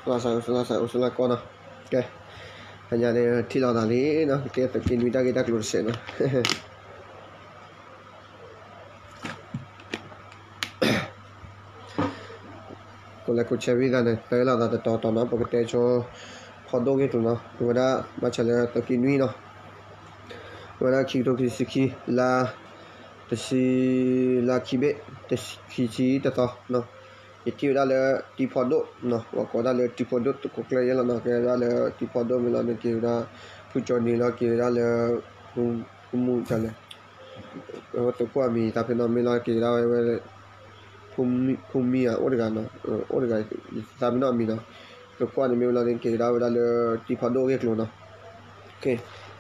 လၢစးအိၣ်စလၢစးအိၣ်စလၢကီနီၤ, ကဲ, ဟညါန့ၣ်ထံၣ်လိာ်သးလံနီၤ, ကဲသုးက့နွံတၢ်ဂ့ၢ်တၢ်ကျိၤတစဲးနီၤ. ကိးလဲကိးဆဲဝံသးန့ၣ် တဲလိာ်သးတတီၤတီၤနီၤ, ပကတဲဆိ ဖီဒိၣ်ဂ့ၢ်ကျိၤနီၤ, ဝဲဒၣ် ဘၣ်ဆၣ်လၢသုးက့နွံနီၤ, ဝဲဒၣ်ခံကထိခံဆံခံ လါ တဆံ လါခံဘ့ၣ် တဆံခံဆံတသီနီၤ, ယထံၣ်ဝဲဒၣ်လၢတံၤဖီဒိၣ်နီၤ, ပှၤကိးဒၣ်လၢတံၤဖီဒိၣ် တကိးကျဲယဲလီၤနီၤ, ကဲဝဲဒၣ်လၢတံၤဖီဒိၣ်မ့ၢ်လီၤန့ၣ် က့ၤဝဲဒၣ် ဖုကၠီနံၤလီၤ, က့ၤဝဲဒၣ်လၢ ဖုမူတၢ်လဲၣ် သုးခိၣ်အမံၤသးဖဲနီၤ, မ့ၢ်လီၤက့ၤဝဲဒၣ်ဝဲ ဖုမံဧါ အိၣ်တဂၤနီၤ, အိၣ်တဂၤ ယသးပ့ၤနီၣ်အမံၤနီၤ, သုးခိၣ်န့ၣ်မ့ၢ်ဝဲလီၤန့ၣ် က့ၤဝဲဒၣ်ဝဲဒၣ်လၢတံၤဖီဒိၣ်အဂ့ၢ်ကျိၤနီၤ,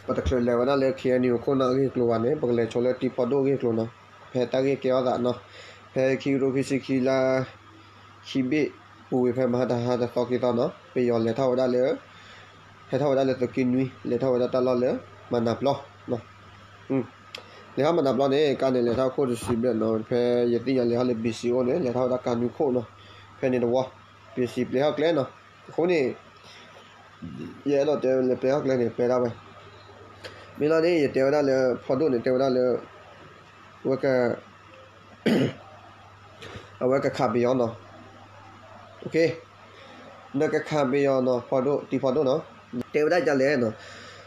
ပတချုးလဲၤဝဲဒၣ်လၢ ခ့ၣ်အဲၣ်ယူၣ် ခိၣ်နၢ်အဂ့ၢ်ကျိၤဘၣ်န့ၣ် ပကလဲၤဆိလၢတံၤဖီဒိၣ်အဂ့ၢ်ကျိၤနီၤ, ဖဲတၢ်ဂ့ၢ်ကဲထီၣ်သးနီၤ, ဖဲခံကထိခံဆံခံ လါခံဘ့ၣ် ပူၤဝံၤဖဲမဟါတဟါတသီခံသီနီၤ, ပယီၤလဲၤထီၣ်ဝဲဒၣ်လၢ ဟဲထီၣ်ဝဲဒၣ်လၢသုးက့နွံ လဲၤထီၣ်ဝဲဒၣ်တၢ်လီၢ်လၢ မၤနၤပျီ လဲၤထီၣ်မၤနၤပျီန့ၣ် ကါန့ၣ်လဲၤထီၣ်ခိၣ်တဆံဘျဲၣ်နီၤ, ဖဲယသ့ၣ်ညါလဲၤထီၣ်လၢ ဘံၣ်စံၣ်အိၣ်န့ၣ် လဲၤထီၣ်ဝဲဒၣ်ကါနွံခိၣ်နီၤ, ဖဲန့ၣ်တဝီ ဘံၣ်စံၣ်ပျဲထီၣ်ကျဲနီၤ, အဃိန့ၣ် ယအဲၣ်ဒိးတဲလဲၤပျဲထီၣ်ကျဲန့ၣ် ပျဲဒၣ်ဝဲ, မ့ၢ်လီၤန့ၣ် ယတဲဝဲဒၣ်လၢ ဖီဒိၣ်န့ၣ် တဲဝဲဒၣ်လၢ ဝဲက အဝဲကခးပယီၤနီၤ, နကခးပယီၤနီၤ, ဖီဒိၣ် တံၤဖီဒိၣ်နီၤ, တဲဝဲဒၣ်ဒ်လဲၣ်နီၤ,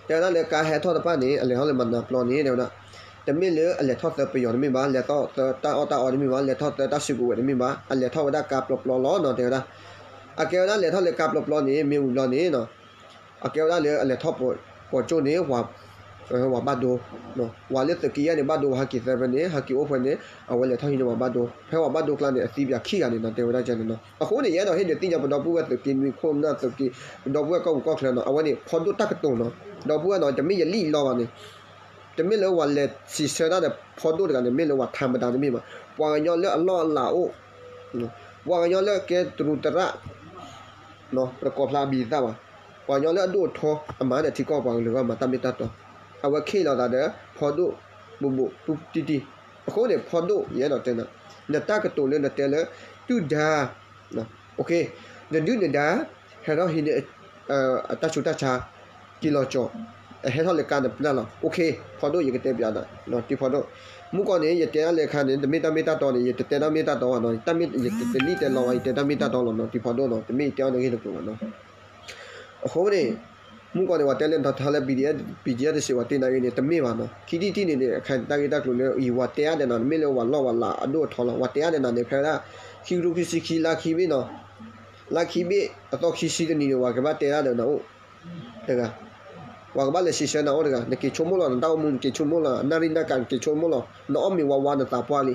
တဲဝဲဒၣ်လၢကါဟဲထီၣ်တဖၣ်န့ၣ် အလဲၤထီၣ်လၢမၤနၤပျီန့ၣ် တဲဝဲဒၣ်, တမ့ၢ်လၢအလဲၤထီၣ်သၢပယီၤတမ့ၢ်ဘၣ်, လဲၤထီၣ်သၢတၢ်အီၣ်တၢ်အီတမ့ၢ်ဘၣ်, လဲၤထီၣ်သၢတၢ်စုကဝဲၤတမ့ၢ်ဘၣ်, အလဲၤထီၣ်ဝဲဒၣ်ကါပျီပျီလီၤနီၤ, တဲဝဲဒၣ်, အကဲဝဲဒၣ်လဲၤထီၣ်လၢကါပျီပျီန့ၣ် မ့ၢ်ဝံၤဘျီန့ၣ်နီၤ အကဲဝဲဒၣ်လၢအလဲၤထီၣ်ပိာ်ကၠိန့ၣ် ဝၤဘၣ်ဒိ, ဝၤလၢသုးက့ယဲၢ်န့ၣ် ဘၣ်ဒိဝဲဟဲက့ၤသၢဖဲန့ၣ် ဟဲက့ၤအိၣ်ဖဲန့ၣ် အဝဲလဲၤထီၣ်ဟံးန့ၢ်ဝၤဘၣ်ဒိ, ဖဲဝၤဘၣ်ဒိကျါန့ၣ် အသံပၠးခံဂၤန့ၣ်နီၤ, တဲဝဲဒၣ်ကဲန့ၣ်နီၤ, အဃိန့ၣ် ယအဲၣ်ဒိးဟ့ၣ်ဒုးသ့ၣ်ညါပဒီပုၢ်ဝဲၢ်သုးက့နွံခိၣ်နၢ်သုးက့, ပဒီပုၢ်ဝဲၢ်ကီၢ်ပူၤကီၢ်ချၢနီၤ, အဝဲန့ၣ် ဖီဒိၣ်တၢ်ကတိၤနီၤ, ဒီပုၢ်ဝဲၢ်နီၤ တမ့ၢ်ယလံၣ်လီဘၣ်န့ၣ် တမ့ၢ်လၢဝၤလဲၤစံးဆၢတၢ်ဒီးဖီဒိၣ်တဂၤန့ၣ် မ့ၢ်လၢဝၤထါမတၤတမ့ၢ်ဘၣ်, ပှၤကညီလၢအလီၢ်အလၤအိၣ်, ပှၤကညီလၢကဲတရူးသရၣ် ပတကိးဖျါအမံၤသၣ်ဘၣ်, ပှၤကညီလၢအဒိၣ်အထီ အမၤဒီးထံကီၢ်ပှၤကလုာ်ဂၤမၤတၢ်မ့ၢ်တၢ်တီ, အဝဲခ့ၣ်လီၤသးဒီး ဖီဒိၣ် ဘူးဘူး ပူတံၢ်တံၢ်, အဃိန့ၣ် ဖီဒိၣ် ယအဲၣ်ဒိးတဲနၤ, နတၢ်ကတိၤလၢနတဲလၢ ဒုၣ်ဒါ နဒုၣ်နဒါ ဟဲထီၣ်ဟံးန့ၢ် အတၢ်ဆူးတၢ်ဆါ က့ၤလီၤကၠီၤ, အဟဲထီၣ်လၢကါနပျၢ်လီၤ, အိၣ်ခ့ ဖီဒိၣ် ယကတဲပျးနၤ တံၤဖီဒိၣ်, မုၢ်ကီၢ်န့ၣ် ယတဲဒၣ်လၢခါန့ၣ် တမ့ၢ်တၢ်မ့ၢ်တၢ်တီန့ၣ် ယတတဲတၢ်မ့ၢ်တၢ်တီဘၣ်နီၤ, တၢ်မ့ၢ်ယတလံၣ်တဲလီၤဘၣ် ယတဲတၢ်မ့ၢ်တၢ်တီလီၤနီၤ တံၤဖီဒိၣ်နီၤ, တမ့ၢ်ယတဲအီၤနဂ့ၢ်တကျိၤဘၣ်နီၤ, အဃိန့ၣ် မုၢ်ကီၢ်န့ၣ် ပှၤတဲလၢနထီၣ်ထါလၢ ပံၣ်ဒံၣ်အဲၣ် ပံၣ်ဒံၣ်အဲၣ်တစံးဝဲတ့ၢ်နၤဂ့ၤန့ၣ် တမ့ၢ်ဘၣ်နီၤ, ခံထံၣ်တထံၣ်န့ၣ်န့ၣ် အခါတၢ်ဂ့ၢ်တၢ်ကျိၤလၢ ယဝၤတဲအါဒဲးနၤ တမ့ၢ်လၢဝၤလီၢ်ဝၤလၤအဒိၣ်အထီလီၤ, ဝၤတဲအါဒဲးနၤန့ၣ် ဖဲဒၣ် ခံကထိခံဆံခံ လါခံဘ့ၣ်နီၤ, လါခံဘ့ၣ်အသီခံဆံတနံၤန့ၣ် ဝၤကဘၣ်တဲဒၣ်ဒီးနၤအိၣ်တဂၤ, ဝၤကဘၣ်လဲၤစံးဆၢနၤအိၣ်တဂၤ, နက့ၤဆိကမိၣ်လီၤ နတၢ်အိၣ်မူ နက့ၤဆိကမိၣ်လီၤ, နၣ်ရံၣ်နၢ်ကၤ နက့ၤဆိကမိၣ်လီၤ, နအီၣ်မ့ၤဝါဝါ နသးပှၢ်လံ,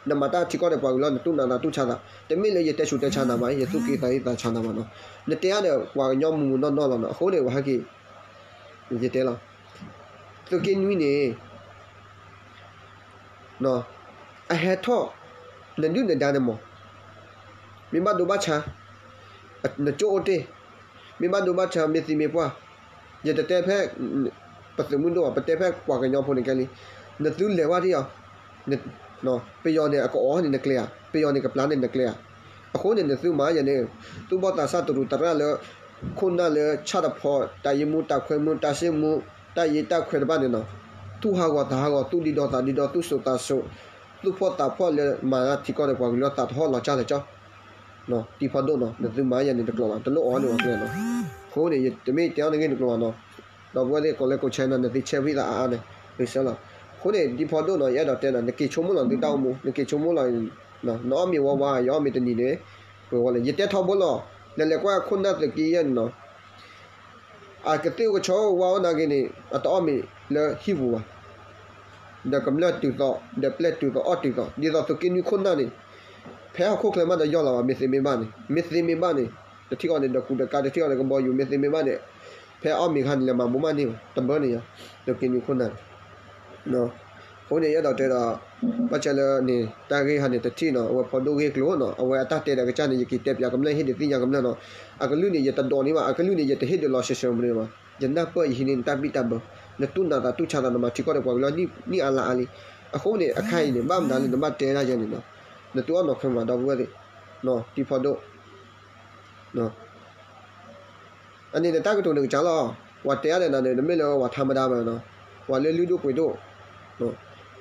နမၤတၢ်ထံကီၢ်ဒီးပှၤကလုာ်လီၤ, နတူၢ်နးသးတူၢ်ဆါသး, တမ့ၢ်လၢယတဲဆူးတဲဆါနၤဘၣ်, ယသူၣ်က့သးအုၣ်သးဆါနၤဘၣ်နီၤ, နတဲအါဒီးပှၤကညီမူးမူးနီၢ်နီၢ်လီၤနီၤ, အဃိန့ၣ် ဝဲဟဲက့ၤ ယတဲလီၤ, သုးက့နွံန့ၣ် အဟဲထီၣ် နဒုၣ်နဒါန့ၣ်မး, မ့ၢ်ဘၣ်ဒိဘၣ်ဆါ နကၠိအိၣ်တ့ၢ်, မ့ၢ်ဘၣ်ဒိဘၣ်ဆါ မ့ၢ်သံမ့ၢ်ပှၢ်, ယတတဲဖဲ ပသုးမုၢ်ဒိၣ်ဘၣ်, ပတဲဖဲပှၤကညီဖိန့ၣ်ခဲလံ, နသုလဲၤဘၣ်ထံၣ်အီၤ, ပယီၤန့ၣ် အကအီၣ်န့ၣ်နကျဲဧါ, ပယီၤန့ၣ်ကပျၢ်န့ၣ်နကျဲဧါ, အဃိန့ၣ် နသုမၤယၤန့ၣ် သူၣ်ဘီၣ်သးစၢ်တရူးတရၣ်လၢ ခိၣ်နၢ်လၢဆၣ်တဖီ တၢ်ယ့မူ တၢ်ခွဲမူ တၢ်စ့ၣ်မူ တၢ်ယ့တၢ်ခွဲတဖၣ်န့ၣ်နီၤ, သူၣ်ဟးဂီၤသးဟးဂီၤ သူၣ်ဒံဒီသးဒံဒီ သူၣ်စိၤသးစိၤ သူၣ်ဖှီၣ်သးဖှီၣ်လၢမၤထံကီၢ်ဒီးပှၤကလုာ်လီၤ သးတဟီၣ်လီၤကၢ်လၢကၠီ, တံၤဖီဒိၣ်နီၤ နသုမၤယၤန့ၣ်တကျိၤဘၣ် တလိၣ်အီၣ်န့ၢ်ဝဲကျဲနီၤ, အဃိန့ၣ် တမ့ၢ်တဲအီၤနဂ့ၢ်တကျိၤဘၣ်နီၤ, ဒီပုၢ်ဝဲၢ်သ့ၣ်ကိးလၢကိးဆဲနၤ နသုဆဲးဝံသးအါအါန့ၣ် ဂ့ၤဆၢလီၤ, အဃိန့ၣ် တံၤဖီဒိၣ်နီၤ ယအဲၣ်ဒိးတဲနၤ နက့ၤဆိကမိၣ်လီၤ နသုတၢ်အိၣ်မူ နက့ၤဆိကမိၣ်လီၤ နအီၣ်မ့ၤဝါဝါ ယအီၣ်မ့ၤတနံၤန့ၣ် ပှဲၤဝဲလၢ ယတဲထီဘိလီၤ, လဲၤလဲၤကွၢ်ခိၣ်နၢ်သုးက့ယဲၢ်န့ၣ်နီၤ အကသ့ၣ်အိၣ်ကဆီအိၣ်ဝါအိၣ်နာ်က့န့ၣ် အတအီၣ်မ့ၤလၢဟံၣ်ပူၤဘၣ်, ဒီးကမျၢၢ်တုၤသိး ဒီးပျဲၢ်တုၤသိးအီၣ်တုၤသိး ဒ်သိးသုးက့နွံခိၣ်နၢ်န့ၣ် ဖဲဟီၣ်ခိၣ်ချၢမးဒီးယီၢ်လီၤဘၣ် မ့ၢ်သ့မ့ၢ်ဘၣ်န့ၣ် မ့ၢ်သ့မ့ၢ်ဘၣ်န့ၣ် တထံၣ်ဃီန့ၣ်ဒီးကူဒီးကၤ တထံၣ်ဃီန့ၣ်ကဘီယူၤ မ့ၢ်သ့မ့ၢ်ဘၣ်န့ၣ် ဖဲအီၣ်မ့ၤခါန့ၣ် လဲၤမၤဘိမးန့ၢ်ဘၣ် တဘၢန့ၣ်ယါ သုးက့နွံခိၣ်နၢ်န့ၣ် အဃိန့ၣ် ယအဲၣ်ဒိးတဲဒီး ဘၣ်ဆၣ်လၢန့ၣ် တၢ်ဂ့ၢ်ဟါန့ၣ်တထံၣ်နီၤ အဝဲဖီဒိၣ်ဂ့ၢ်ကျိၤနီၤ အဝဲအတၢ်တဲဒီးကစၢ်န့ၣ် ယက့ၤတဲပၠးကမျၢၢ်ဟ့ၣ်ဒုးသ့ၣ်ညါကမျၢၢ်နီၤ အကလုၢ်န့ၣ် ယတဒိးန့ၢ်ဘၣ် အကလုၢ်န့ၣ် ယတဟ့ၣ်ဒုးလီၤဆှဲဆှဲမနုၤဘၣ် ယနၢ်ပၢၢ်ယဟံးန့ၢ်နတၢ်ဘံၣ်တၢ်ဘၢ နတူၢ်နးသးတူၢ်ဆါသး နမၤထံကီၢ်ဒီးပှၤကလုာ်လီၤ နံၣ်အါလါအါလံ အဃိန့ၣ် အခါအံၤန့ၣ် ဘၣ်မနုၤလၢနဘၣ်တဲဒၣ်ယဲန့ၣ်နီၤ နသုအီၣ်နီၤခဲမး ဒီပုၢ်ဝဲၢ်သ့ၣ် တံၤဖီဒိၣ် အန့ၣ်န့ၣ် တၢ်ကတိၤန့ၣ်ကစၢ်လီၤ. ပှၤတဲအါဒီးနၤန့ၣ် တမ့ၢ်လၢပှၤထါမဒါဘၣ်နီၤ, ပှၤလၢလုၢ်ဒိၣ်ပှ့ၤဒိၣ်,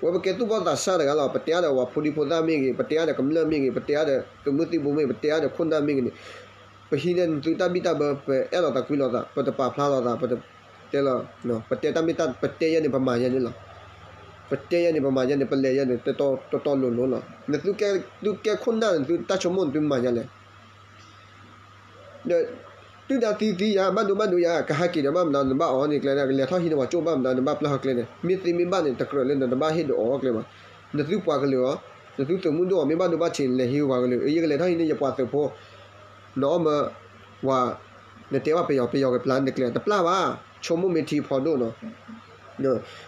ဝဲပကဲသူၣ်ဘီၣ်သးစၢ်တဂၤလီၤ. ပတဲအါဒီးပှၤဖိဒံဖိသၣ်မ့ၢ်ဂ့ၤ, ပတဲအါဒီးကမျၢၢ်မ့ၢ်ဂ့ၤ, ပတဲအါဒီးသုးမုၢ်သံၣ်ဘိမ့ၢ်ဂ့ၤ, ပတဲအါဒီးခိၣ်နၢ်မ့ၢ်ဂ့ၤန့ၣ်, ပဟံးန့ၢ်သုတၢ်ဘံၣ်တၢ်ဘၢ, ပအဲၣ်လိာ်သးကွံလိာ်သး, ပတပာ်ဖျါလိာ်သး, ပတတဲလီၤ, ပတဲတၢ်မ့ၢ်တၢ်, ပတဲယဲန့ၣ် ပမၤယဲန့ၣ်လီၤ. ပတဲယဲန့ၣ် ပမၤယဲန့ၣ် ပလဲၤယဲန့ၣ် တတီလိၤလိၤလီၤ. နသုကဲ, သုကဲခိၣ်နၢ်န့ၣ် သုတၢ်ဆိကမိၣ်န့ၣ် သုမၤယဲလဲၣ်. ဒီး တုၤဒၣ်သံသံယၤ ဘၣ်ဒိဘၣ်ဒိယၤ ကဟဲက့ၤဒီးဘၣ်မနုၤ နဘၣ်အီၣ်န့ၢ်ကျဲ, လဲၤထီၣ်ဟံးန့ၢ်ပှၤကၠိဘၣ်မနုၤ နဘၣ်ပျၢ်ဟီၣ်ကျဲန့ၣ်, မ့ၢ်သ့မ့ၢ်ဘၣ်န့ၣ် တကြၢးလၢနတဘၣ်ဟ့ၣ်ဒုးအီၣ်ကျဲဘၣ်. နသုပှၤကလုာ်အီၤ, နသုသုးမုၢ်ဒိၣ်အီၤ မ့ၢ်ဘၣ်ဒိဘၣ်ထံးန့ၣ် လဲၤဟံးဝဲပှၤကလုာ်, အ့ ယကလဲၤထီၣ်ဟံးန့ၢ်ယပှၤသုးဖိ နအီၣ်မၢဝၤ, နတဲဘၣ်ပယီၤ, ပယီၤကပျၢ်နကျဲ, တပျၢ်ဘၣ်. ဆိကမိၣ်မ့ၢ်ထံဖီဒိၣ်နီၤ.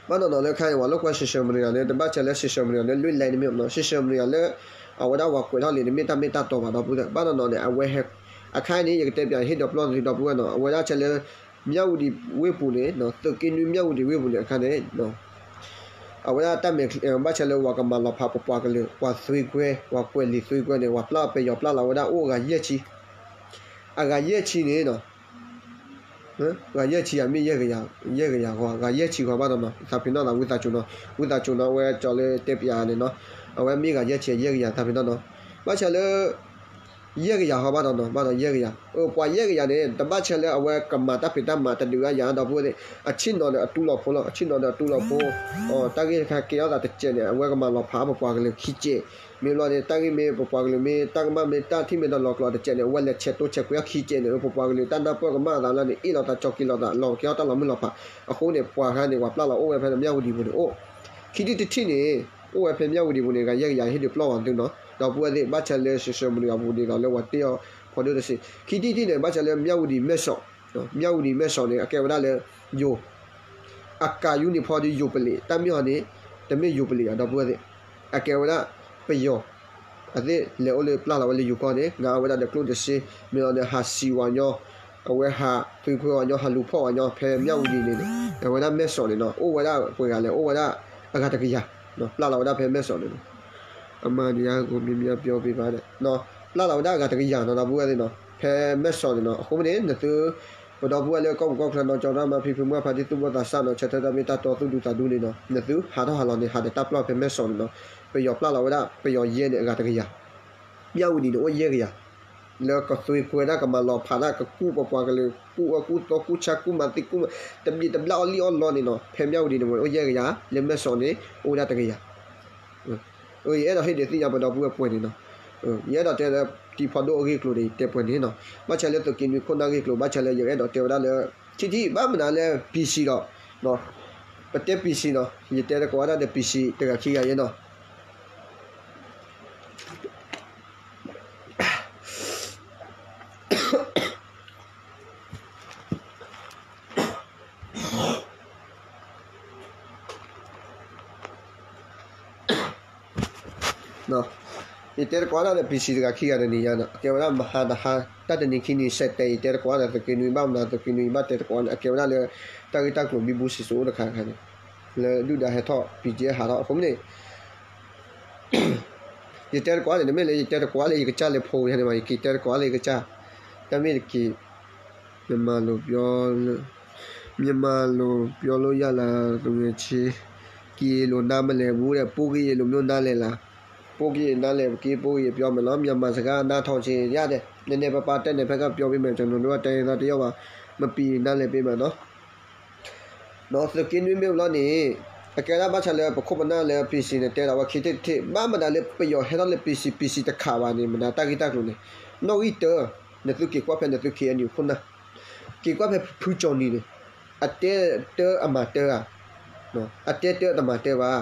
ဘၣ်နီၢ်နီၢ်လၢခါအံၤ ပှၤလိာ်ကွဲ social media န့ၣ် တဘၣ်ဆၢလၢ social media န့ၣ် လွံၢ်လဲန့ၣ်မ့ၢ်နီၤ, social media လၢ အဝဲဒၣ်ပှၤကွဲးထီၣ်လံန့ၣ် မ့ၢ်တၢ်မ့ၢ်တၢ်တီဘၣ်ဒီပုၢ်ဝဲၢ်. ဘၣ်နီၢ်နီၢ်န့ၣ် အဝဲဟဲ, အခါအံၤန့ၣ် ယကတဲပၠးဟ့ၣ်ဒီးပျီၢ်သုဒီပုၢ်ဝဲၢ်နီၤ, အဝဲဒၣ်ဆၢလၢ မၠၣ်ဝတံၤဝ့ၢ်ပူၤန့ၣ်, သုးက့နွံမၠၣ်ဝတံၤဝ့ၢ်ပူၤန့ၣ် အခါန့ၣ် အဝဲဒၣ်တၢ်မဲာ်ချံ ဘၣ်ဆၢလၢပှၤကမၤလီၤဖးပပှၤကလုာ် ပှၤသွ့ကွဲ, ပှၤကွဲးလံာ်သွ့ကွဲန့ၣ် ပှၤပျၢ်ပယီၤပျၢ်လီၤဝဲဒၣ်အိၣ်အဂၤယဲၢ်ဆံ, အဂၤယဲၢ်ဆံန့ၣ်နီၤ, ဂၤယဲၢ်ဆံဧါ မ့ၢ်ယဲၢ်ကယၤ, ယဲၢ်ကယၤဃီ, ဂၤယဲၢ်ဆံဃီဘၣ်နီၢ်နီၢ်, သးပ့ၤနီၣ်သးဝံသးစူၤနီၤ, ဝံသးစူၤနီၤ, အဝဲကၠီလၢတဲပၠးန့ၣ်နီၤ, အဝဲမ့ၢ်ဂၤယဲၢ်ဆံ ယဲၢ်ကယၤ သးပ့ၤနီၣ်နီၤ, ဘၣ်ဆၢလၢ ယဲၢ်ကယၤဃီဘၣ်နီၢ်နီၢ်, ဘၣ်ဒီးယဲၢ်ကယၤ, ပှၤယဲၢ်ကယၤန့ၣ် တဘၣ်ဆၢလၢအဝဲကမၤတၢ်ဖံးတၢ်မၤတဒုးအါယၤ ဒီပုၢ်ဝဲၢ်သ့ၣ်, အဆ့ၣ်နီၤဒီးအတူလီၤဖိလီၤ, အဆ့ၣ်နီၤဒီးအတူလီၤဖိ, တၢ်ဂ့ၢ်တခါကဲထီၣ်သးတစဲးန့ၣ် အဝဲကမၤလီၤဖးပပှၤကလုာ်ခံစဲး, မ့ၢ်ဘျီန့ၣ် တၢ်ဂ့ၢ်မ့ၢ်ပပှၤကလုာ်မ့ၢ်တၢ်ကမၣ်မ့ၢ်တၢ်ထံၣ်မ့ၢ်တၢ်လီၤကျိၤတစဲးန့ၣ် အဝဲလဲၤဆဲးတိဆဲးကွဲးအီၤခံစဲးန့ၣ် ပပှၤကလုာ်တၢ်နၢ်ပၢၢ်ကမၣ်အသးလၢန့ၣ် အ့ၣ်လိာ်သးကၠီက့ၤလိာ်သး လီၤက့ၤအီၣ်တၢ်လီၤမုၢ်လီၤဖး, အဃိန့ၣ် ပှၤခါန့ၣ် ပှၤပျၢ်လီၤအိၣ်ဝဲဖဲမၠၣ်ဝတံၤပူၤန့ၣ်အိၣ်, ခံထံၣ်တထံၣ်န့ၣ် အိၣ်ဝဲဖဲမၠၣ်ဝတံၤပူၤန့ၣ် ဂၤယဲၢ်ကယၤ ဟ့ၣ်ဒုးပျီၢ်ဝဲသုနီၤ, ဒီပုၢ်ဝဲၢ်သ့ၣ် ဘၣ်ဆၢလၢ social media ပူၤန့ၣ်ဒီးလၢပှၤတ့အီၤဖီဒိၣ်တစ့ၢ်, ခံထံၣ်တထံၣ်န့ၣ် ဘၣ်ဆၢလၢမၠၣ်ဝတံၤမဲၢ်စီး, မၠၣ်ဝတံၤမဲၢ်စီးန့ၣ် အကဲဝဲဒၣ်လၢ ယိၤ အကးယူနံၣ်ဖီဒီးယိၤပလံး, တၢ်မ့ၢ်ဟီန့ၣ် တမ့ၢ်ယိၤပလံးဘၣ် ဒီပုၢ်ဝဲၢ်သ့ၣ်, အကဲဝဲဒၣ်ပယီၤ, အသ့ၣ်လဲၤအိၣ်လၢပျၢ်လီၤဝဲလၢယိၤကီၢ်န့ၣ် ငါဝဲဒၣ်ဒီးကျိၣ်တစ့, မ့ၢ်လီၤန့ၣ် ဟးစံးဝဲညီ, အဝဲဟးသွ့ကွဲးဝဲညီ ဟးလူၤဖီၣ်ဝဲညီ ဖဲမၠၣ်ဝတံၤန့ၣ်, အဝဲဒၣ်မဲၢ်စီးန့ၣ်နီၤ အိၣ်ဝဲဒၣ်ပှဲၤဂၤလဲၣ် အိၣ်ဝဲဒၣ်အဂၤတကယၤ, ပျၢ်လီၤဝဲဒၣ်ဖဲမဲၢ်စီးန့ၣ်နီၤ အမၤဒံးယါကိးမံၤမံၤပျီပံၤဘၣ်ဒီး, ပျၢ်လီၤဝဲဒၣ်အဂၤတကယၤနီၤ ဒီပုၢ်ဝဲၢ်သ့ၣ်နီၤ ဖဲမဲၢ်စီးန့ၣ်နီၤ အဃိန့ၣ် နသု ပဒီပုၢ်ဝဲၢ်လၢကီၢ်ပူၤကီၢ်ချၢနီၤ ကၠီၤတၢ်မၤဖံဖုမုၢ်ဖးဒံၣ်သူၣ်ဘီၣ်သးစၢ်နီၤ ဆၢထၢၣ်တၢ်မ့ၢ်တၢ်တီသူၣ်ဒူသးဒူန့ၣ်နီၤ နသုဟးထီၣ်ဟးလီၤန့ၣ် ဟးဒီးတၢ်ပျီၢ်ဖဲမဲၢ်စီးန့ၣ်နီၤ ပယီၤပျၢ်လီၤဝဲဒၣ် ပယီၤယဲၢ်န့ၣ် အဂၤတကယၤ မၠၣ်ဝတံၤန့ၣ်အိၣ်ယဲၢ်ကယၤ လၢကသွ့ကွဲးတၢ်ကမၤလီၤဖးတၢ်ကကူၣ်ပပှၤကလုာ် ကူၣ်အကူၣ်သီကူၣ်ဆါကူၣ်မၤသံကူၣ်မၤ တဘျံးတဘျၣ်အီၣ်လံၣ်အီၣ်လီန့ၣ်နီၤ ဖဲမၠၣ်ဝတံၤန့ၣ်အိၣ်ယဲၢ်ကယၤ လၢမဲၢ်စီးန့ၣ် အိၣ်ဝဲဒၣ်တကယၤ ယအဲၣ်ဒိးဟ့ၣ်ဒုးသ့ၣ်ညါပဒီပုၢ်ဝဲၢ်ပှဲၤန့ၣ်နီၤ ယအဲၣ်ဒိးတဲလၢ တံၤဖီဒိၣ်အဂ့ၢ်အကျိၤဒီး ယတဲပှဲၤန့ၣ်နီၤ ဘၣ်ဆၣ်လၢသုးက့နွံခိၣ်နၢ်ဂ့ၢ်ကျိၤ ဘၣ်ဆၣ်လၢယအဲၣ်ဒိးတဲဝဲဒၣ်လၢ ထံထံဘၣ်မနုၤလၢ ပံၤစံၤဒီး ပတဲပံၤစံၤနီၤ ယတဲတကိးဝဲဒၣ်ဒီးပံၤစံၤတဂၤခံဂၤယဲနီၤ ယတဲတကိးဝဲဒၣ်ဒီး ပံၤစံၤတဂၤခံဂၤတနံၤညါနီၤ အကဲဝဲဒၣ်မဟါတဟါ တၢ်တနံၤခံနံၤစဲးတဲာ် ယတဲတကိးဝဲဒၣ်သုးက့နွံဘၣ်မနုၤသုးက့နွံဘၣ်တဲတကိးန့ၣ် အကဲဝဲဒၣ်လၢ တၢ်ဂ့ၢ်တၢ်ကျိၤဘံဘူစံၣ်စိၤအိၣ်တခါတခါန့ၣ် လၢဒုၣ်ဒါဟဲထီၣ် ပံၤကဲဟးထီၣ်အဃိန့ၣ် ယတဲတကိးန့ၣ် တမ့ၢ်လၢယတဲတကိးလၢယကစၢ်လဲၤဖိယါန့ၣ်ဘၣ် ယက့ၤတဲတကိးလၢယကစၢ် တၢ်မ့ၢ်တက့ၤ မြန်မာလိုပြောလို့ မြန်မာလိုပြောလို့ရလား သူငယ်ချင်း ကရင်လိုနားမလည်ဘူးတဲ့ ပိုကရင်လိုမျိုးနားလည်လား ပိုကရင်နားလည် ကရင်ပိုကရင်ပြောမယ်နော် မြန်မာစကားနားထောင်ချင်ရတယ် နည်းနည်းပါးပါးတက်နေဖက်ကပြောပေးမယ် ကျွန်တော်တို့ကတိုင်းရင်းသားတစ်ယောက်ပါ မပီနားလည်ပေးမယ်နော် သုးက့နွံမ့ၢ်ဘျီန့ၣ် အကဲဒၣ်ဘၣ်ဆၣ်လၢပခိၣ်ပနၢ်လၢ ပံၤစံၤ န့ၣ် တဲဒၣ်ဝဲခံထံၣ်တထံၣ် ဘၣ်မနုၤလၢပယီၤဟဲထီၣ်လၢ ပံၤစံၤ ပံၤစံၤ တခးဘၣ်န့ၣ် မနုၤတၢ်ဂ့ၢ်တၢ်ကျိၤန့ၣ် နီၣ်ဂံၢ်တၢ နသုက့ၤကွၢ်ဖဲနသု ခ့ၣ်အဲၣ်ယူၣ် ခိၣ်နၢ် က့ၤကွၢ်ဖဲဖုကၠီၤနံၤန့ၣ် အတဲတၢအမၤတၢဧါ အတဲတၢတမၤတၢဘၣ်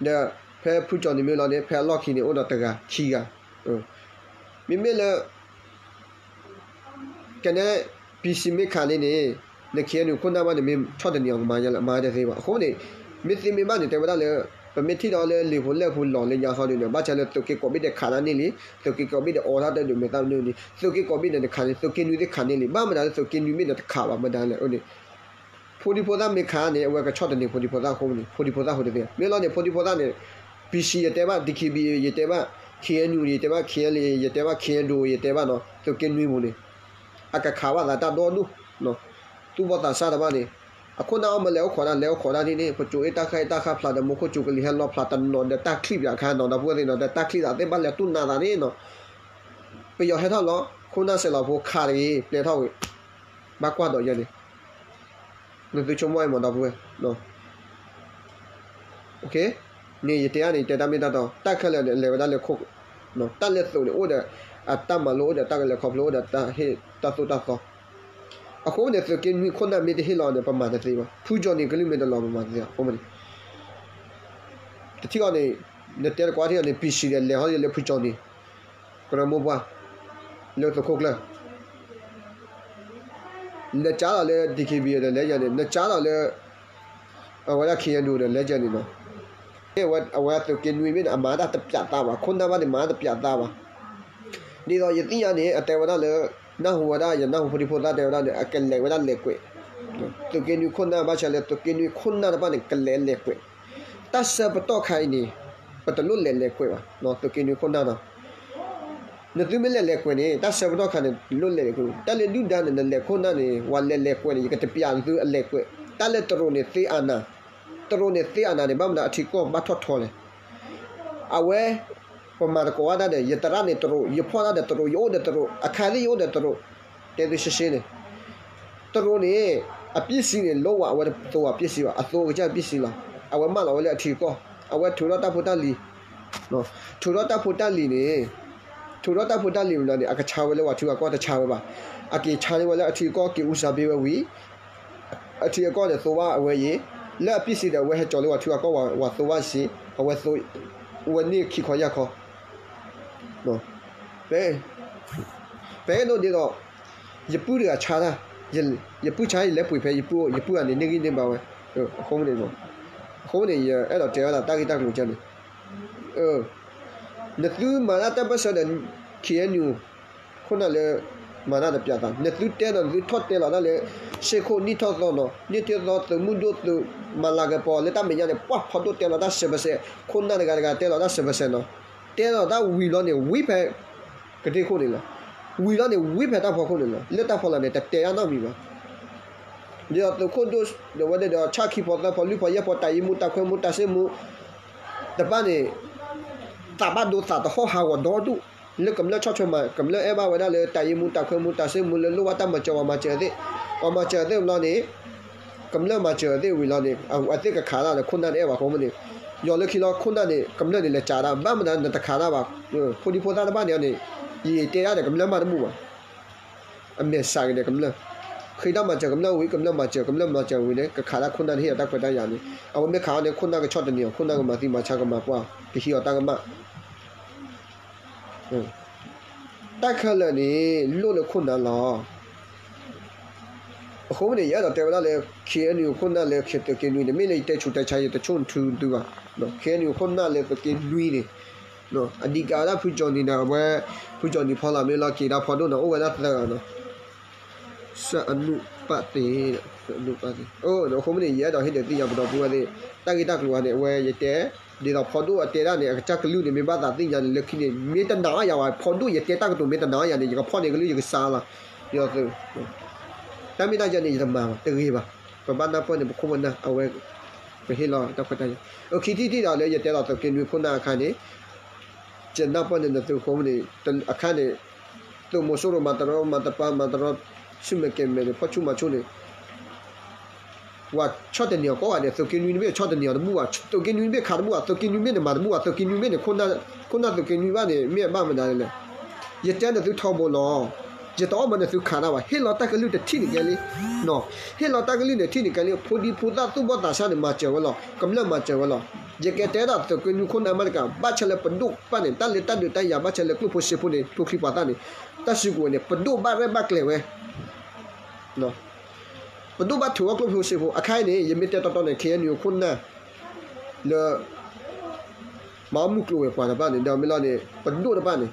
ဒီးဖဲဖုကၠီၤနံၤမ့ၢ်လီၤန့ၣ် ဖဲအလီၢ်ခံန့ၣ် အိၣ်ဒီးတဂၤခံဂၤ မ့မ့ၢ်လၢ ကနဲ ပံၤစံၤ မ့ၢ်ခးန့ၣ်န့ၣ် န ခ့ၣ်အဲၣ်ယူၣ် ခိၣ်နၢ်ဘၣ်န့ၣ် မ့ၢ်ဆီၣ်တနံၤအီၤကမၤယါလၢမၤတသ့ဘၣ် အဃိန့ၣ် မ့ၢ်သ့မ့ၢ်ဘၣ်န့ၣ် တဲဝဲဒၣ်လၢ ပမ့ၢ်ထံၣ်ဒီးလၢလံာ်ဖိလဲၢ်ဖိလီၤလၢညါဃီဒုးန့ၣ် ဘၣ်ဆၣ်လၢသုးက့ ကိးဘ့ၣ်ဒဲး ခးတၢ်န့ၣ်လံ သုးက့ ကိးဘ့ၣ်ဒဲး အိးထီၣ်တၢ်ဒုးမဲာ်သၣ်မနုၤန့ၣ် သုးက့ ကိးဘ့ၣ်ဒဲး တခးန့ၣ် သုးက့နွံသ့ၣ်ခးန့ၣ်လံ ဘၣ်မနုၤလၢသုးက့နွံမ့ၢ်ဒီးတခးဘၣ်မတၤလဲၣ်န့ၣ် ဖိဒံဖိသၣ်မ့ၢ်ခးန့ၣ် အဝဲကဆီၣ်တနံၤ ဖိဒံဖိသၣ်အဃိန့ၣ် ဖိဒံဖိသၣ်ဃိတသ့ မ့ၢ်လီၤန့ၣ် ဖိဒံဖိသၣ်န့ၣ် ပံၤစံၤ ယတဲဘၣ် ဒံခ့ဘံ ယတဲဘၣ် ခ့ၣ်အဲၣ်ယူၣ် ယတဲဘၣ် ခ့ၣ်အဲၣ်လ့ ယတဲဘၣ် ခ့ၣ်အဲၣ်ဒိၣ် ယတဲဘၣ်နီၤ သုးက့နွံပူၤန့ၣ် အကခးဘၣ်သးတၢ်ဒီဒူၣ်, သူၣ်ဘီၣ်သးစၢ်တဖၣ်န့ၣ်, အခိၣ်နၢ်အီၣ်မ့ၢ်လဲၤအိၣ်ခိးတၢ် လဲၤအိၣ်ခိးတၢ်ဒ်န့ၣ် ပစိၤအ့ၣ်တၢ်ဃၢ်အ့ၣ်တၢ်ဃၢ်ဖျါဒီး မူခိၣ်စူၤကလံၤဟဲလီၤဖျါတနီၤဒီးတၢ်ချံၣ်ပၠးခါနီၤ ဒီပုၢ်ဝဲၢ်သ့ၣ်နီၤ ဒီးတၢ်ချံၣ်သးသ့ၣ်ဘၣ်လဲၤတူၢ်နးသးန့ၣ်နီၤ, ပယီၤဟဲထီၣ်လီၤ ခိၣ်နၢ်စဲးလီၤဖိခးတဂ့ၤ ပျဲထီၣ်ဝံၤ, ဘၣ်ကွၢ်ဒီးယဲန့ၣ် နသုဆိကမိၣ်အံၤမး ဒီပုၢ်ဝဲၢ်, န့ၣ်ယတဲအါန့ၣ် ယတဲတၢ်မ့ၢ်တၢ်တီ, တၢ်ခဲလၢာ်န့ၣ် လဲၤဝဲဒၣ်လၢခိၣ်, တၢ်လဲၤသိးန့ၣ် အိၣ်ဒီးအတၢ်မၤလိ အိၣ်ဒီးတၢ်ကလဲၤခီဖျိ အိၣ်ဒီးတၢ်ဟ့ၣ်တၢ်သိၣ်တၢ်သီ, အဃိန့ၣ် သုးက့နွံခိၣ်နၢ်မ့ၢ်တဟ့ၣ်လီၤန့ၣ် ပမၤတသ့ဘၣ်, ဖုကၠီၤနံၤကလုၢ်မ့ၢ်တလီၤ ပမၤတသ့ဘၣ်, အဃိန့ၣ် တထံၣ်အီၤန့ၣ်, နတဲတကွၢ်ထံၣ်အီၤန့ၣ် ပံၣ်စံၤဒီး လဲၤဟီၣ်လၢဖုကၠီၤနံၤ, ကရၢမိၢ်ပှၢ်, လၢသုးခိၣ်ကျၢၢ် နကးလီၤလၢ DKBA ဒီးလဲၤယၤန့ၣ် နကးလီၤလၢ အဝဲဒၣ် KNU ဒီးလဲၤယၤန့ၣ်နီၤ, အဝဲသုးက့နွံမ့ၢ်န့ၣ် အမၤတၢ်တပျးသးဘၣ်, ခိၣ်နၢ်ဘၣ်န့ၣ် မၤတၢ်တပျးသးဘၣ်, ဒ်သိးယသ့ၣ်ညါန့ၣ် အတဲဝဲဒၣ်လၢ နၢ်ဟူဝဲဒၣ် ယနၢ်ဟူဖိဒံဖိသၣ်တဲဝဲဒၣ်န့ၣ် အကလဲၤဝဲဒၣ်လဲၤကွဲး, သုးက့နွံခိၣ်နၢ်ဘၣ်ဆၣ်လၢ သုးက့နွံခိၣ်နၢ်တဖၣ်န့ၣ် ကလဲၤလဲၤကွဲး, တၢ်ဆၢပတီၢ်ခါအံၤန့ၣ် ပတလိၣ်လဲၤလဲၤကွဲးဘၣ်, သုးက့နွံခိၣ်နၢ်နီၤ နသုမ့ၢ်လဲၤလဲၤကွဲးန့ၣ် တၢ်ဆၢပတီၢ်ခါန့ၣ် လိၣ်လဲၤကွဲး, တၢ်လၢဒုၣ်ဒါန့ၣ် နလဲၤခိၣ်နၢ်န့ၣ် ပှၤလဲၤလဲၤကွဲးန့ၣ် ယကတပျးနသုအလဲၤကွဲး, တၢ်လၢတရူးန့ၣ် သ့အနၤ, တရူးန့ၣ် သ့အနၤန့ၣ် ဘၣ်မနုၤအထံကီၢ်ဘၣ်ထီၣ်ထီလဲၣ်, အဝဲ ပမၤသကိးဝဲဒၣ်ဒီး ယသရၣ်န့ၣ်တရူး, ယဖီၣ်တၢ်ဒီးတရူး, ယအိၣ်ဒီးတရူး, အခါသ့ၣ်ယအိၣ်ဒီးတရူး, တဲသုရှဲရှဲန့ၣ် တရူးန့ၣ် အပျဲၢ်စံးန့ၣ် လိၣ်ဝဲအဝဲတသိးအပျဲၢ်စံးဘၣ်, အသိးကစၢ်ပျဲၢ်စံးလီၤ, အဝဲမၢလီၤဝဲလၢအထံအကီၢ်, အဝဲထုးထီၣ်တၢ်ဖိတၢ်လံၤ, ထုးထီၣ်တၢ်ဖိတၢ်လံၤန့ၣ်, ထုးထီၣ်တၢ်ဖိတၢ်လံၤဝံၤလီၤန့ၣ် အကဆါဝဲလၢပှၤထံပှၤကီၢ်တဆါဝဲဘၣ်, အက့ၤဆါန့ၢ်ဝဲလၢအထံအကီၢ်က့ၤအူစါဘ့ဝဲဝံၤ အထံအကီၢ်န့ၣ် သိးဘၣ်အဝဲအံၤ, လၢအပျဲၢ်စံးဒီး အဝဲဟဲကၠီၤလၢပှၤထံပှၤကီၢ် ပှၤသိးဘၣ်စ့, အဝဲသိး, ဝဲန့ၢ်ခံခီယၢ်ခီ, ပ, ပအဲၣ်ဒိးဒ်သိး, ယပုၢ်တဂၤဆါတၢ်, ယပုၢ်ဆါ ယလဲၤပှ့ၤဖဲယပုၢ်, ယပုၢ်ဂၤန့ၣ် န့ၢ်ဂံၢ်န့ၢ်ဘါဝဲ, အဃိန့ၣ်, အဃိန့ၣ် ယအဲၣ်ဒိးတဲဝဲဒၣ်တၢ်ဂ့ၢ်တၢ်ကျိၤကန့ၣ်, နသုမၤတၢ်တၢ်ပၢၢ်ဆၢဒီး KNU ခိၣ်နၢ်လၢ မၤတၢ်တပျးသး, နသုတဲဒီး နသုထီၣ်တဲလီၤတၢ်လၢ စ့ၢ်ခိၣ်နံၣ်ထီၣ်သီနီၤ, နံၣ်ထီၣ်သီသုးမုၢ်ဒိၣ်သုးမၤလၤကပီၤလၢတၢ်မဲာ်ညါန့ၣ် ပှၤဖီဒိၣ်တဲလီၤတၢ်စဲးပစဲး, ခိၣ်နၢ်တဂၤတဂၤတဲလီၤတၢ်စဲးပစဲးနီၤ, တဲလီၤတၢ်ဝံၤလီၤန့ၣ် ဝံၤဖဲ ကတ့ၢ်ခိၣ်န့ၣ်လီၤ, ဝံၤလီၤန့ၣ် ဝံၤဖဲတၢ်ဖီခိၣ်န့ၣ်လီၤ, လၢတၢ်ဖီလာ်န့ၣ် တတဲအါနီတမံၤဘၣ်. ဒ်သိးသုးခိၣ်ဒိၣ်ဒီးဝဲဒၣ်ဒီး ဆၣ်ခံဖီသၢဖီလွံၢ်ဖီယဲၢ်ဖီ တၢ်ယ့မူးတၢ်ခွဲမူးတၢ်စ့မူး တဖၣ်န့ၣ် သးဘၣ်ဒိသးတဟီၣ်ဟးဂီၤဒီဒူၣ်, လၢကမျၢၢ်ဆီၣ်ထွဲမၤ ကမျၢၢ်အဲၣ်ဘၣ်ဝဲဒၣ်လၢတၢ်ယ့မူးတၢ်ခွဲမူးတၢ်စ့မူးလၢလိၣ်ဘၣ်တၢ်မၤစၢၤပှၤမၤစၢၤသ့ၣ်, ပှၤမၤစၢၤသ့ၣ်ဘျီန့ၣ် ကမျၢၢ်မၤစၢၤသ့ၣ်ဝံၤလီၤန့ၣ် အဝဲသ့ၣ်ကခးတၢ်ဒီးခိၣ်နၢ်တအဲၣ်ဘၣ်အဃိန့ၣ်, ယီၤလၢခံလီၤခိၣ်နၢ်န့ၣ် ကမျၢၢ်န့ၣ်လဲၤစးဒၣ် ဘၣ်မနုၤနတခးတၢ်ဘၣ်, ဖိဒံဖိသၣ်တဖၣ်န့ၣ်န့ၣ် ယတဲဒၣ်ဒီးကမျၢၢ်မးတဘူၣ်ဘၣ် အမဲာ်ဆှးက့ၤဒီးကမျၢၢ်, ဃ့တၢ်မၤစၢၤကမျၢၢ်ဝံၤ ကမျၢၢ်မၤစၢၤ ကမျၢၢ်မၤစၢၤဝံၤန့ၣ် ကခးတၢ်ခိၣ်နၢ်တဟ့ၣ်အီၤတၢ်ခွဲးတၢ်ယာ်န့ၣ်, အဝဲမ့ၢ်ခးအီၤန့ၣ် ခိၣ်နၢ်ကဆီၣ်တနံၤအီၤ ခိၣ်နၢ်ကမၤသံမၤဆါကမၤပှၢ် ကဟံးအီၤတၢ်ကမၣ် တၢ်ခဲလၢာ်န့ၣ် လိၣ်လၢခိၣ်နၢ်လီၤ. အဃိန့ၣ် ယအဲၣ်ဒိးတဲဝဲဒၣ်လၢ KNU ခိၣ်နၢ်လၢ သုးက့နွံန့ၣ် မ့ၢ်လၢယတဲဆူးတဲဆါ ယတဆိၣ်နထူသုဘၣ်, KNU ခိၣ်နၢ်လၢသုးက့နွံန့ၣ် အဓိကဝဲဒၣ်ဖုကၠီၤနံၤဒီးအဝဲ ဖုကၠီၤနံၤဖီလာ်မ့ၢ်လီၤက့ၤတၢ်ဖီဒိၣ်န့ၣ် အိၣ်ဝဲဒၣ်သၢဂၤနီၤ, စၢအနုၣ်ပၣ်သ့, စၢအနုၣ်ပၣ်သ့, အဃိန့ၣ် ယအဲၣ်ဒိးဟ့ၣ်ဒုးသ့ၣ်ညါပဒီပုၢ်ဝဲၢ်သ့ၣ် တၢ်ဂ့ၢ်တၢ်ကျိၤန့ၣ် အဝဲယတဲ ဒ်သိးဖီဒိၣ်အတဲဒၣ်န့ၣ် အကစၢ်ကလုၢ်န့ၣ် မ့ၢ်ဘၣ်သးသ့ၣ်ညါန့ၣ် လၢခံန့ၣ် မ့ၢ်တနာ်အီၤယၤဘၣ် ဖီဒိၣ်ယတဲတၢ်ကတိၤမ့ၢ်တနာ်အီၤယၤန့ၣ် ယကဖီၣ်န့ၢ်ကလုၢ်ယကစါလီၤ, ယီၤသုး တၢ်မ့ၢ်တၢ်ယၤန့ၣ် ယတမၤဘၣ် တဂ့ၤဘၣ်, ပဘၣ်နၢ်ပၢၢ်န့ၣ် ပခိၣ်ပနၢ် အဝဲ ပဟ့ၣ်လီၤတၢ်ခွဲးတၢ်ယာ်, ခံထံၣ်တထံၣ်ဒီးလၢယတဲလီၤသုးက့နွံခိၣ်နၢ်အခါန့ၣ် ယနၢ်ပၢၢ်န့ၣ် နသုးခိၣ်န့ၣ် အခါန့ၣ် သုးမီၤစိရိၤမၤတရီ မၤတပၤ မၤတရီ ဆူၣ်မဲာ်ကဲၤမဲာ်န့ၣ် ဖီၣ်ဆူၣ်မၤဆူၣ်န့ၣ် ပှၤဆီၣ်တနံၤအီၤကိးဂၤဒဲး သုးက့နွံတဘ့ၣ်ဆီၣ်တနံၤအီၤတဘူၣ်ဘၣ်, သုးက့နွံတဘ့ၣ်ခးတဘူၣ်ဘၣ်, သုးက့နွံဘ့ၣ်န့ၣ်မၤတဘူၣ်ဘၣ်, သုးက့နွံဘ့ၣ်န့ၣ် ခိၣ်နၢ်သုးက့နွံဘၣ်န့ၣ် မ့ၢ်အဘၣ်မနုၤလဲၣ်, ယတဲနသုထီဘိလီၤ, ယတအီၣ်မၤနသုခးတၢ်ဘၣ်, ဟ့ၣ်လီၤတၢ်ကလုၢ်တထံၣ်န့ၣ်ကဲလံ, ဟ့ၣ်လီၤတၢ်ကလုၢ်န့ၣ်ထံၣ်န့ၣ်ကဲလံ, ဖိဒံဖိသၣ်သူၣ်ဘီၣ်သးစၢ်န့ၣ် မၤစၢၤဝဲလီၤ, ကမျၢၢ်မၤစၢၤဝဲလီၤ, ယကတဲဒၣ်သုးက့နွံခိၣ်နၢ်မးတကး ဘၣ်ဆၣ်လၢပဒိၣ်ပၢ်န့ၣ် တၢ်လၢတၢ်ဒုးတၢ်ယၤ ဘၣ်ဆၣ်လၢကျိၣ်ဖိစ့ဖိန့ၣ် ကျိချံမျိာ်သၣ်န့ၣ် တၢ်စုကဝဲၤန့ၣ် ပဒိၣ်ဘၣ်ရဲၣ်ဘၣ်ကျဲၤဝဲ ပဒိၣ်ဘၣ်ထုးအီၣ်ကျိၣ်ဖိစ့ဖိ အခါအံၤန့ၣ် ယမ့ၢ်တဲတီတီန့ၣ် ခ့ၣ်အဲၣ်ယူၣ်ခိၣ်နၢ် လၢ မၤအီၣ်မုၢ်ကျိၤဝဲၤကွာ်တဖၣ်န့ၣ် ဒီးမ့ၢ်လီၤန့ၣ် ပဒိၣ်တဖၣ်န့ၣ်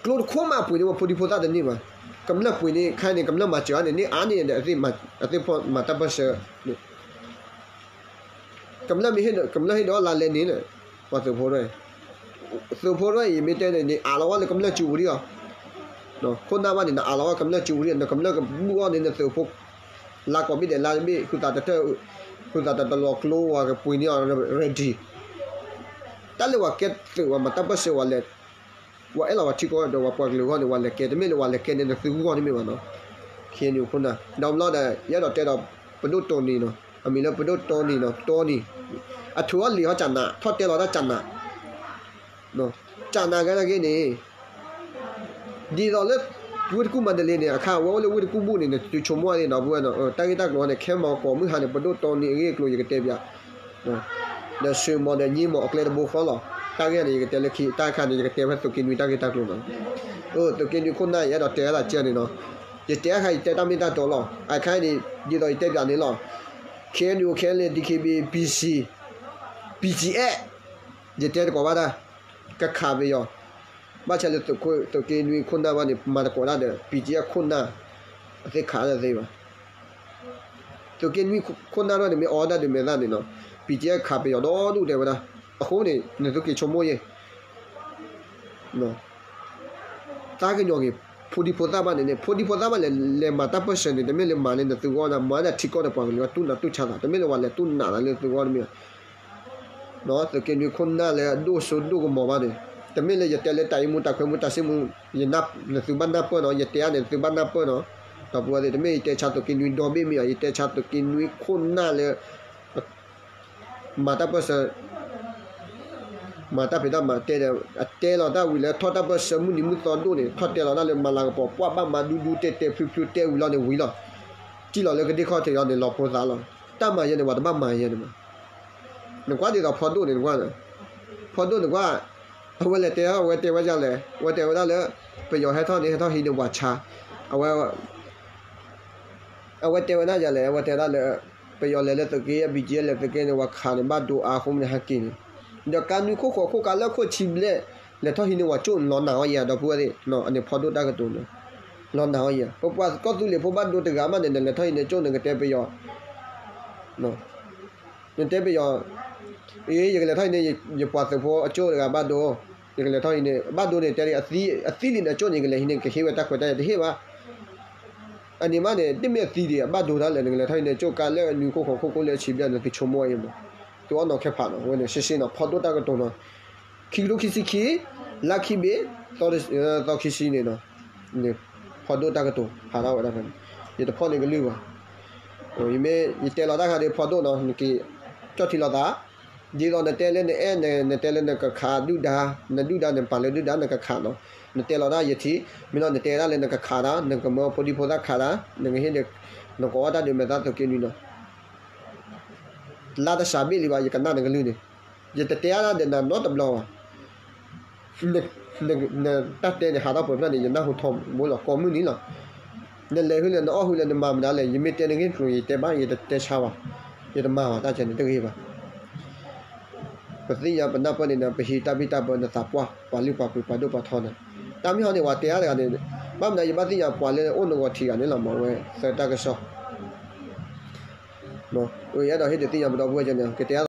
ကျိတခိၣ်မးပှ့ၤန့ၢ်ဝဲဖိဒံဖိသၣ်တန့ၢ်ဘၣ်. ကမျၢၢ်ပှ့ၤန့ၢ်ခါန့ၣ် ကမျၢၢ်မၤစၢၤအီၤန့ၣ် န့ၢ်အါန့ၢ်ဒီး အသ့ၣ်မၤတၢ်ပၢၢ်ဆၢန့ၣ် ကမျၢၢ်မ့ၢ်ဟ့ၣ်ဒီး ကမျၢၢ်ဟ့ၣ်ဒီးလါလဲန့ၣ် ပှၤသုးဖိတဖၣ် သုးဖိတဖၣ်အံၤမ့ၢ်တဲန့ၣ် န့ၢ်အါလီၤဝဲလၢကမျၢၢ်စုပူၤဒံးအီၤ ခိၣ်နၢ်ဘၣ်န့ၣ် နအးလီၤဝဲကမျၢၢ်ကၠူဝံၤ နကမျၢၢ်ကဘူၣ်အီၤန့ၣ် နသုးဖိ လါကိးဘ့ၣ်ဒဲးလါတဘ့ၣ် ဃုသးတထၢၣ် ဃုသးတတလီၤကျိဝဲကပှ့ၤန့ၢ်အီၤ ready တၢ်လၢပှၤကဲသုးပှၤမၤတၢ်ပၢၢ်ဆၢဝဲလဲၣ် ပှၤအဲၣ်လီၤပှၤထံကီၢ်ဒီးပှၤကွၢ်ကလုာ်အဂီၢ်န့ၣ် ပှၤလဲၤကဲ တမ့ၢ်လၢပှၤလဲၤကဲန့ၣ် နသုးဂုၢ်ဂီၢ်တမ့ၢ်ဘၣ်နီၤ. ခဲအံၤန့ၣ်ခိၣ်နၢ် ဒီးဘျီဒီး ယအဲၣ်ဒိးတဲဒီးပဒိၣ်တီနံၤနီၤ အမံၤလၢပဒိၣ်တီနံၤနီၤ တီနံၤ အထုးအီၣ်လံာ်ဟီၣ်ကၠးနး ထီၣ်တဲလီၤတၢ်ကၠးနး ကၠးနးကဲနာ်က့န့ၣ် ဒ်သိးလၢ ဝ့ၢ်တကူၣ်မၤတလ့န့ၣ် အခါအဝဲအိၣ်လၢဝ့ၢ်တကူၣ်ဘူၣ်န့ၣ် နသုဆိကမိၣ်အီၤသ့နီၤ ပဝဲနီၤ တၢ်ဂ့ၢ်တၢ်ကျိၤန့ၣ် ခဲမၤကီးမုၢ်ဟါန့ၣ် ပဒိၣ်တီနံၤအဂ့ၢ်အကျိၤယကတဲပၠး ဒီးဆှၢမီၤဒီးညံမီၤ အကျဲတဘိဃီလီၤ. တၢ်ဂ့ၢ်န့ၣ် ယကတဲလၢခံ တၢ်ခါန့ၣ် ယကတဲဖဲသုးက့နွံတၢ်ဂ့ၢ်တၢ်ကျိၤနီၤ. အိ သုးက့နွံခိၣ်နၢ် ယအဲၣ်ဒိးတဲအါလၢကၢန့ၣ်နီၤ. ယတဲအခါ ယတဲတၢ်မ့ၢ်တၢ်တီလီၤ. အခါန့ၣ် ဒ်သိးယတဲပၠးန့ၣ်လီၤ. ခဲအံၤ ခဲလၢ ဒီး ဘီဘီ ဘီဘီ ယတဲတကိးဘၣ်တၢ် ကခးပယီၤ ဘၣ်ဆၣ်လၢသုးက့နွံခိၣ်နၢ်ဘၣ်န့ၣ် မၤတကိးတၢ်ဒီး ဘီဘီ ခိၣ်နၢ် အသ့ၣ်ခးတၢ်သ့ဘၣ်. သုးက့နွံခိၣ်နၢ်ဒၣ်န့ၣ် မ့ၢ်အီၣ်တၢ်ဒုးမဲာ်သၣ်န့ၣ်နီၤ ဘီဘီ ခးပယီၤဒီဒူၣ်တဲဝဲဒၣ်. အဃိန့ၣ် နသုက့ၤဆိကမိၣ်ယဲ သးကညီၤက့ၤ ဖိဒံဖိသၣ်ဘၣ်န့ၣ်န့ၣ် ဖိဒံဖိသၣ်ဘၣ်လဲၤ လဲၤမၤတၢ်ပၢၢ်ဆၢန့ၣ် တမ့ၢ်လၢမၤလၢနသုဂီၢ်ဒၣ် မၤဒၣ်ထံကီၢ်ဒီးပှၤကလုာ်အတူၢ်နးတူၢ်ဆါသး တမ့ၢ်လၢပှၤလဲၤတူၢ်နးသးလၢသုဂီၢ်တမ့ၢ်ဘၣ်. သုးက့နွံခိၣ်နၢ်လၢအဒိၣ်စိဒိၣ်ကမီၤဘၣ်န့ၣ် တမ့ၢ်လၢယတဲလၢတၢ်အံၤမူတၢ်ခွဲမူတၢ်စံၣ်မူ ယနၢ် နသုဘၣ်နၢ်ပၢၢ်နီၤ ယတဲအါန့ၣ် နသုဘၣ်နၢ်ပၢၢ်နီၤ. ဒီပုၢ်ဝဲၢ်သ့ၣ် တမ့ၢ်ယတဲဆါသုးက့နွံဒီဘ့ၣ်မ့ၢ်ဧါ ယတဲဆါသုးက့နွံခိၣ်နၢ်လၢ မၤတၢ်ပၢၢ်ဆၢ မၤတၢ်ဖံးတၢ်မၤတဲဒီး အတဲလီၤတၢ်ဝံၤလၢထီၣ်တၢ်ပၢၢ်ဆၢမုၢ်နံၤမုၢ်သီဒိၣ်န့ၣ် ထီၣ်တဲလီၤတၢ်လၢမၤလၤကပီၤ ပှၢ်ဘၣ်မၤဒူဒူတဲတဲဖျုဖျုတဲဝံၤလီၤန့ၣ်ဝံၤလီၤ. ထံၣ်လီၤလၢကဒ့ၣ်ခီၣ်ထံးလီၤန့ၣ် လီၤဖိသးလီၤ. တၢ်မၤယဲန့ၣ် ပှၤတဘၣ်မၤယဲန့ၣ်မး. နကွၢ်ဒ်သိးဖီဒိၣ်န့ၣ် နကွၢ် ဖီဒိၣ်န့ၣ်ကွၢ် အဝဲလဲၤတဲ အဝဲတဲဝဲဒ်လဲၣ် အဝဲတဲဝဲဒၣ်လၢ ပယီၤဟဲထီၣ်န့ၣ် ဟဲထီၣ်ဟံးန့ၢ်ပှၤဆါ အဝဲ အဝဲတဲဝဲဒၣ်ယၤလဲၣ် အဝဲတဲဒၣ်လၢ ပယီၤလဲၤလၢသုးက့ အ ဘီဘီ လဲၤသုးက့န့ၣ် ပှၤခးန့ၣ် ဘၣ်ဒိအါအဃိန့ၣ် ဟဲက့ၤန့ၣ် ဒီးကါနွံခိၣ်ဃိးခိၣ်ကါလၢခိၣ်ဆံဘျဲၣ် လဲၤထီၣ်ဟံးန့ၢ်ပှၤကၠိၣ်န့ၣ် လီၤနာ်အီၤယဲ ဒီပုၢ်ဝဲၢ်သ့ၣ် အန့ၣ်ဖီဒိၣ်တၢ်ကတိၤန့ၣ် လီၤနာ်အီၤယဲ ပပှၤကီၢ်သူလ့ၤဖိဘၣ်ဒိတဂၤမးန့ၣ် နလဲၤထီၣ်ဟံးန့ၢ်ကၠိၣ် နကတဲပယီၤ နတဲပယီၤ အ့ ယကလဲၤထီၣ်ဟံးန့ၢ် ယပှၤသုးဖိအကၠိၣ်တဂၤဘၣ်ဒိ ယကလဲၤထီၣ်ဟံးန့ၢ် ဘၣ်ဒိန့ၣ် တဲလံ အသံလံနကၠိၣ်န့ၣ် ယကလဲၤဟံးန့ၢ် ကဟ့ၣ်ဝဲတၢ်ခွဲးတၢ်ယာ်တဟ့ၣ်ဘၣ်. အန့ၣ်မးန့ၣ် တမ့ၢ်အသံဒံး အဘၣ်ဒိတၢ်လဲၣ် နကလဲၤထီၣ်ဟံးန့ၢ်ကၠိၣ်ကါလၢနွံခိၣ်ဃိးခိၣ်လၢဆံဘျဲၣ် နသုဆိကမိၣ်အံၤမး သုအီၣ်နီၤခဲဖးနီၤ အဝဲန့ၣ် ရှဲရှဲနီၤ ဖီဒိၣ်တၢ်ကတိၤနီၤ ခံကထိခံဆံခံ လါခံဘ့ၣ် သီခံဆံန့ၣ်နီၤ ဖီဒိၣ်တၢ်ကတိၤ ဟးထီၣ်ဝဲဒၣ်ဖဲန့ၣ် ယတဖီၣ်န့ၢ်ကလုၢ်ဘၣ်. ယမ့ၢ်ယတဲလီၤတၢ်ခါဒီးဖီဒိၣ်နီၤ နက့ၤကၠီၣ်ထံလီၤသး ဒ်သိးနတဲလၢနအဲၣ် နတဲလၢနကခးဒုၣ်ဒါ နဒုၣ်ဒါနပာ်လၢဒုၣ်ဒါနကခးနီၤ နတဲလီၤတၢ်ယထံၣ် မ့ၢ်လီၤနတဲဒၣ်လၢနကခးတၢ် နကမၢဖိဒံဖိသၣ်ခးတၢ် နကဟ့ၣ် နကိးဝဲတၢ်ဒုးမဲာ်သၣ်သုးက့နွံနီၤ လါတစှၤဘ့ၣ်လံဘၣ် ယကနၣ်နကလုၢ်န့ၣ် ယတတဲအါဒၣ်ဒီးနၤနီတဘျီဘၣ် နတၢ်တဲန့ၣ် ဟးထီၣ်ပှဲၤဖျၢၣ်န့ၣ် ယနၢ်ဟူထီဘိလီၤ ကိးမုၢ်နံၤလီၤ. နလဲၤဟုလဲၣ် နအီၣ်ဟုလဲၣ် နမၤမနုၤလဲၣ် ယမ့ၢ်တဲနဂ့ၢ်ကျိၤ ယတဲဘၣ် ယတတဲဆါဘၣ် ယတမၤဘၣ်တၢ်ကဲန့ၣ်တဂ့ၤဘၣ်. ပသ့ၣ်ညါပနၢ်ပၢၢ်န့ၣ် ပဟံးတၢ်ဘံၣ်တၢ်ဘၢနသးပှၢ် ပှၤလုၢ်ပှၤပှ့ၤပှၤဒိၣ်ပှၤထီန့ၣ် တၢ်မ့ၢ်ဟီန့ၣ် ပှၤတဲအါတဂၤန့ၣ် ဘၣ်မနုၤယဘၣ်သ့ၣ်ညါပှၤလၢအိၣ်နဂီၢ်ထံးဂၤန့ၣ်လီၤ မ့ၢ်ဝဲသၢတၢ်ကစီၣ် ယအဲၣ်ဒိးဟ့ၣ်ဒုးသ့ၣ်ညါပဒီပုၢ်ဝဲၢ်ကန့ၣ် ကတဲအါ